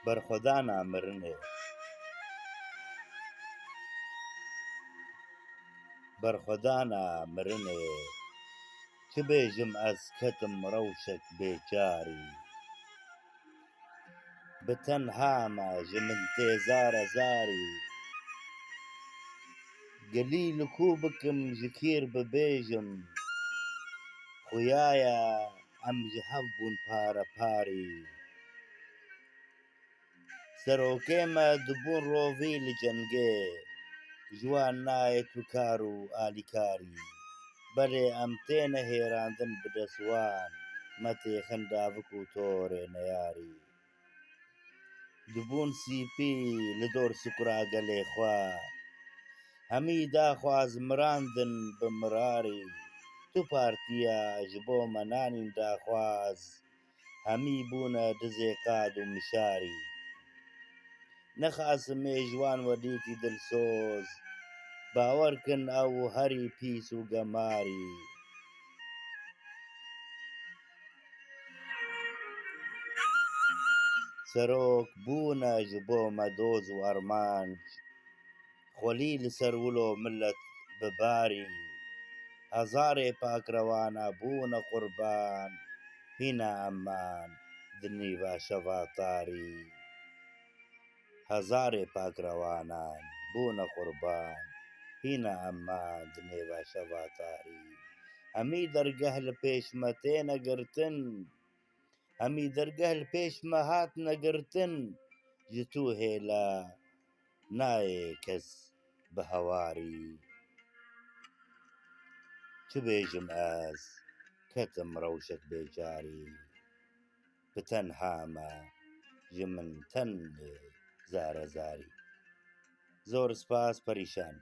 Berxwedana mirinê. Berxwedana mirinê. Çi bêjim ez ketim rewşek bêçarî. Bi tenha me ji min tê zarezarî. Gilî li ku bikim ji kîr bibêjim. Xuya ye em ji hev bûn pareparî. Serokê me dibûn rovî li cengê, ji wan nayê tu kar û alîkarî. Belê em têne hêrandin bi dest wan, me têxin davik û torê neyarî. Dibûn sîpî li dor sukura gelê xwe, hemî daxwaz mirandin bi mirarî. Tu partiya ji bo me nanîn daxwaz, Hemî bûne dizê qad û mişarî. Nexasim ê ji wan wedîtî dilsoz, bawer kin ew herî pîs û gemarî. Serok bûne ji bo me doz û armanc. Xwelî li ser wilo milet bi barî. Hezarê pakrewana bûne qurban, hîna em man di nîva şeva tarî. Hezarê pakrewanan bûne qurban, hîna em man di nêva şeva tarî. Hemî dergeh li pêş me têne girtin, hemî dergeh li pêş me hatine girtin, ji tu hêla Nayê kes bi hewarî. Çi bêjim ez ketim rewşek bêcarî. Bi tenha me ji min tenê zarezarî. Zor spas perîşan.